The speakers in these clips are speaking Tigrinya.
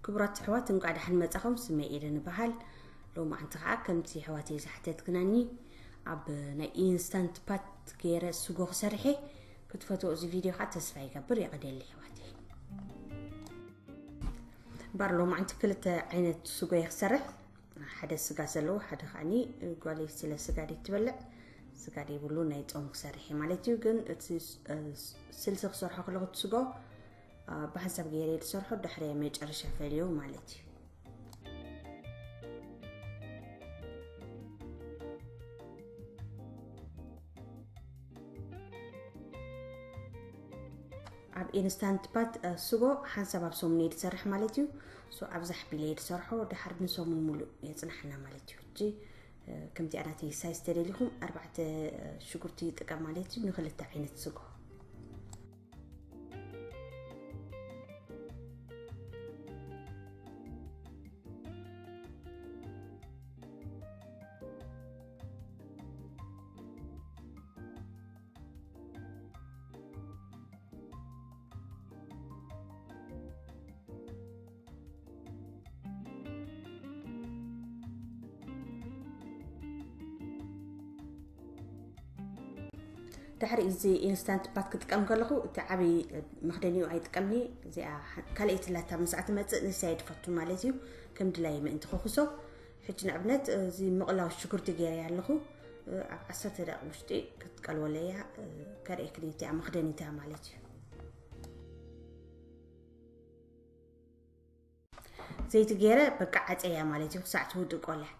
ክቡራት ኣሕዋት፣ እንቋዕ ደሓን መጻኹም። ስመይ ኤደን እበሃል። ሎማዓንቲ ኸዓ ከምቲ ኣሕዋተይ ዝሓተትክናኒ፣ ኣብ ናይ ኢንስታንት ፓት ገይረ ስጎ ክሰርሕ እየ። ክትፈትዎ እዚ ቪድዮ ኸዓ ተስፋ ይገብር። የቐንየለይ ኣሕዋተይ። እምበኣር ሎማዓንቲ ክልተ ዓይነት ስጎ እየ ክሰርሕ። ሓደ ስጋ ዘለዎ፣ ሓደ ኸዓኒ ጓለይ ስለ ስጋ ደይ ትበልዕ፣ ስጋ ደይብሉ ናይ ጾም ክሰርሕ እየ ማለት እዩ። ግን እቲ ስ-፣ እ፣ ስልሲ ክሰርሖ ከለኹ እቲ ስጎ፣ እ፣ ብሓንሳብ ገይረ እየ ዝሰርሖ፣ ድሕሪ መጨረሻ ፈልዮ ማለት እዩ። ኣብ ኢንስታንት ፓት፣ እ፣ ስጎ ሓንሳብ ኣብ ሰሙን እየ ዝሰርሕ ማለት እዩ። ሶ ኣብዛሕ ቢለ እየ ዝሰርሖ፣ ድሓር ንሰሙን ሙሉእ የጽናሕና ማለት እዩ። ሕጂ፣ እ፣ ከምቲ ኣናተይ ሳይዝ ተደሊኹም ኣርባዕተ፣ እ፣ ሽጉርቲ ይጥቀም ማለት እዩ ንክልተ ዓይነት ስጎ። ድሕሪ እዚ ኢንስታንት ፓት ክጥቀም ከለኹ፣ እቲ ዓብዪ መኽደኒኡ ኣይጥቀምኒ። እዚኣ ካልኣይቲ ላታ ምስኣ ትመጽእ፣ ንሳ እየ ዝፈቱ ማለት እዩ። ከም ድላየ ምእንቲ ከኹሶ። ሕጂ ንኣብነት፣ እዚ ምቕላው ሽጉርቲ ገይረያ ኣለኹ። ኣብ ዓሰርተ ደቂቕ ውሽጢ ክትቀልወለያ፣ ከርእየክን እቲኣ መኽደኒታ ማለት እዩ። ዘይቲ ገይረ በቃ ዓፀያ ማለት እዩ፣ ክሳዕ ትውድእ ቆልያ።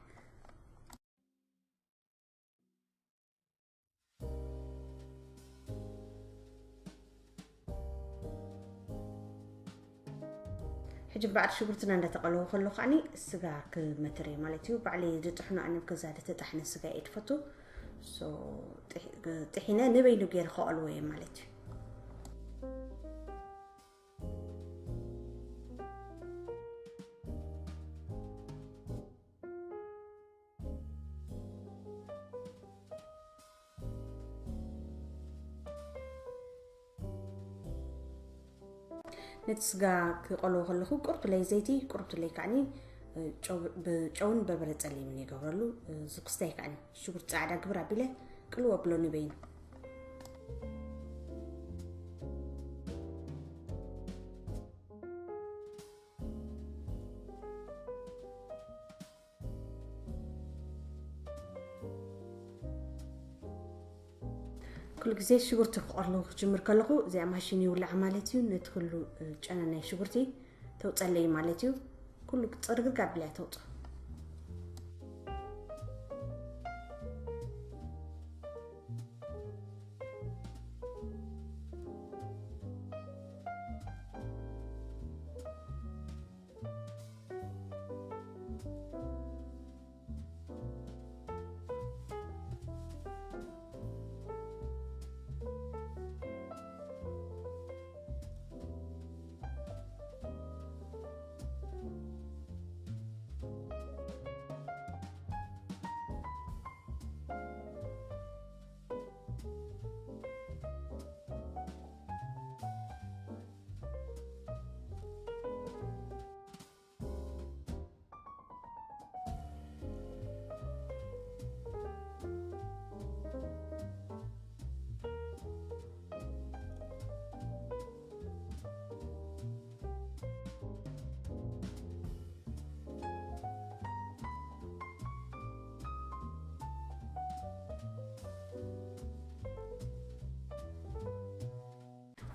ሕጂ እምበኣር ሽጉርትና እንዳተቐለወ ከሎ ከዓኒ ስጋ ክመትር እየ ማለት እዩ። ባዕለይ ዝጥሕኖ ኣነ ኣብ ገዛ ዝተጣሕነ ስጋ እየ ዝፈቱ። ሶ፣ ጥሒ-፣ ጥሒነ ንበይኑ ገይረ ከቐልዎ እየ ማለት እዩ። ነቲ ስጋ ክቐልዎ ከለኹ ቁርብትለይ ዘይቲ፣ ቁርብትለይ ከዓኒ፣ እ፣ ጨው፣ ብጨውን በርበረ ጸሊምን ይገብረሉ። እ፣ እዚ ክስታይ ከዓኒ ሽጉርቲ ጻዕዳ ግብር ኣቢለ ቅልው ኣብሎ ንበይኑ። ኩሉ ግዜ ሽጉርቲ ክቐርኑ ክጅምር ከለኹ፣ እዚኣ ማሽን ይውላዕ ማለት እዩ። ነቲ ኩሉ፣ እ፣ ጨና ናይ ሽጉርቲ ተውፀለይ ማለት እዩ። ኩሉ ፅርግርግ ኣቢላ ተውፅኦ።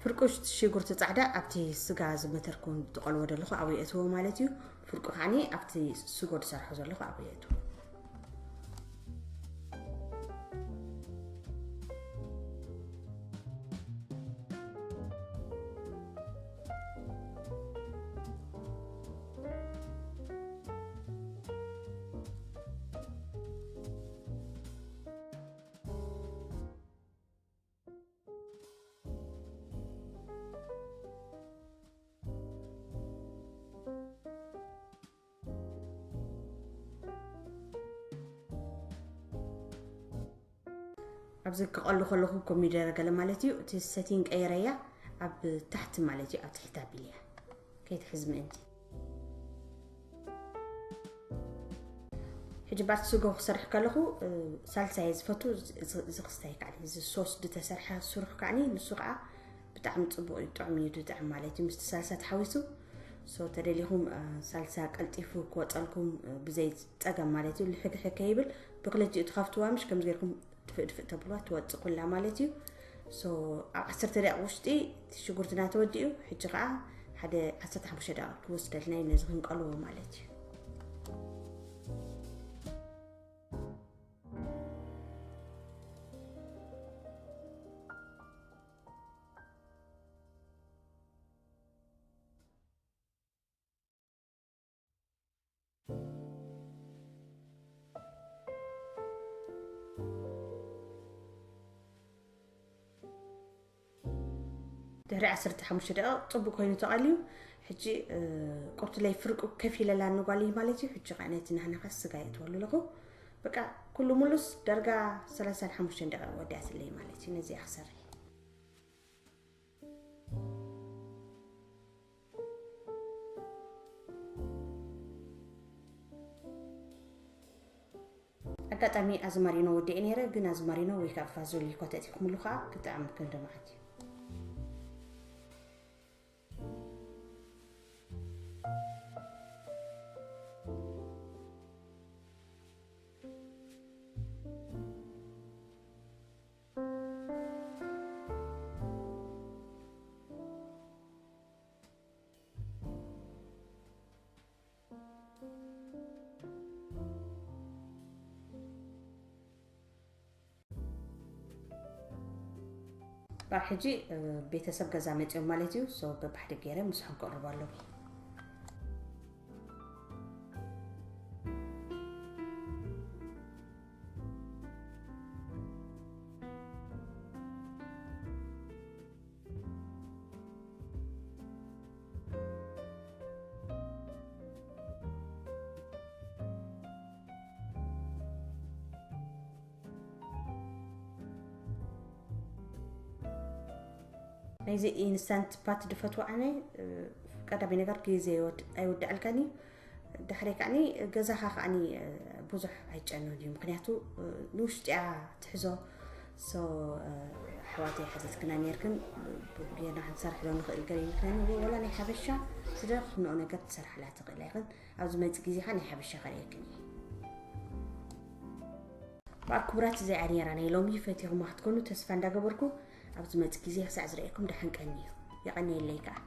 ፍርቁ ሽጉርቲ ጻዕዳ ኣብቲ ስጋ ዝመተርኩ ዝቐልዎ ዘለኹ ኣብኡ የእትዎ ማለት እዩ። ፍርቁ ከዓኒ ኣብቲ ስጎ ዝሰርሖ ዘለኹ ኣብኡ የእትዎ። ኣብዚ ክቐሉ ከለኹ ኮሚደረ ገለ ማለት እዩ፣ እቲ ሰቲን ቀይረያ ኣብ ታሕቲ ማለት እዩ፣ ኣብ ትሕቲ ኣቢልያ ከይትሕዝ ምእንቲ። ሕጂ ባቲ ስጎ ክሰርሕ ከለኹ ሳልሳ እየ ዝፈቱ። እዚ ክስታይ ከዓ እዚ ሶስ ዝተሰርሐ ስሩሕ ከዓ ንሱ ከዓ ብጣዕሚ ፅቡቅ እዩ፣ ጥዑም እዩ ዝጥዕም ማለት እዩ ምስቲ ሳልሳ ተሓዊሱ። ሶ ተደሊኹም ሳልሳ ቀልጢፉ ክወፀልኩም ብዘይ ፀገም ማለት እዩ። ልሕግሕ ከይብል ብክልቲኡ ትኸፍትዋ ምሽ ከምዚ ገርኩም ድፍእ ድፍእ ተብልዋ ትወፅእ ኩላ ማለት እዩ። ሶ ኣብ ዓሰርተ ደቂቕ ውሽጢ እቲ ሽጉርትና ተወዲኡ። ሕጂ ከዓ ሓደ ዓሰርተ ሓሙሽተ ደቂቕ ክወስደልና እዩ ነዚ ክንቀልዎ ማለት እዩ። ድሕሪ ዓሰርተ ሓሙሽተ ደቂቕ ጽቡቕ ኮይኑ ተቐልዩ። ሕጂ ቁርትለይ ፍርቁ ከፍ ኢለላ ንጓል እዩ ማለት እዩ። ሕጂ ከዓ ነቲ ናህናኸ ስጋ የእትወሉ ኣለኹ። በቃ ኩሉ ሙሉስ ደርጋ ሰላሳን ሓሙሽተን ደቂቕ ወዲኣትለይ ማለት እዩ። ነዚኣ ክሰርሕ ኣጋጣሚ ኣዝማሪኖ ወዲኤ ነይረ፣ ግን ኣዝማሪኖ ወይ ከዓ ፋዞሊ እኳ ተእቲኹምሉ ከዓ ክጥዕም ክንዲ መዓት እዩ። ባር ሕጂ ቤተሰብ ገዛ መፅዮም ማለት እዩ። ሶ በብሓደ ገይረ ምስሖም ክቕርቡ ኣለዉ። ናይዚ ኢንስታንት ፓት ድፈትዎ ኣነ ቀዳሚ ነገር ግዜ ኣይወድዐልካኒ። ዳሕሪ ከዓኒ ገዛኻ ከዓኒ ብዙሕ ኣይጨኑን እዩ፣ ምክንያቱ ንውሽጢያ ትሕዞ። ሶ ኣሕዋተይ ሓዘትክና ነርክን ጌና ክንሰርሕ ዶ ንኽእል ገለ ይምክነኒ። ወላ ናይ ሓበሻ ስደር ክነኦ ነገር ትሰርሓላ ትኽእል ኣይኽን። ኣብዚ መፂ ግዜኻ ናይ ሓበሻ ከርእየክን እየ። በኣል ክቡራት፣ እዚኣ ነይራ ናይ ሎሚ። ፈቲኹማ ክትኮኑ ተስፋ እንዳገበርኩ፣ ኣብ ዝመጽእ ግዜ ክሳዕ ዝርእየኩም ደሓን ቀንዩ። የቐንየለይ ከኣ።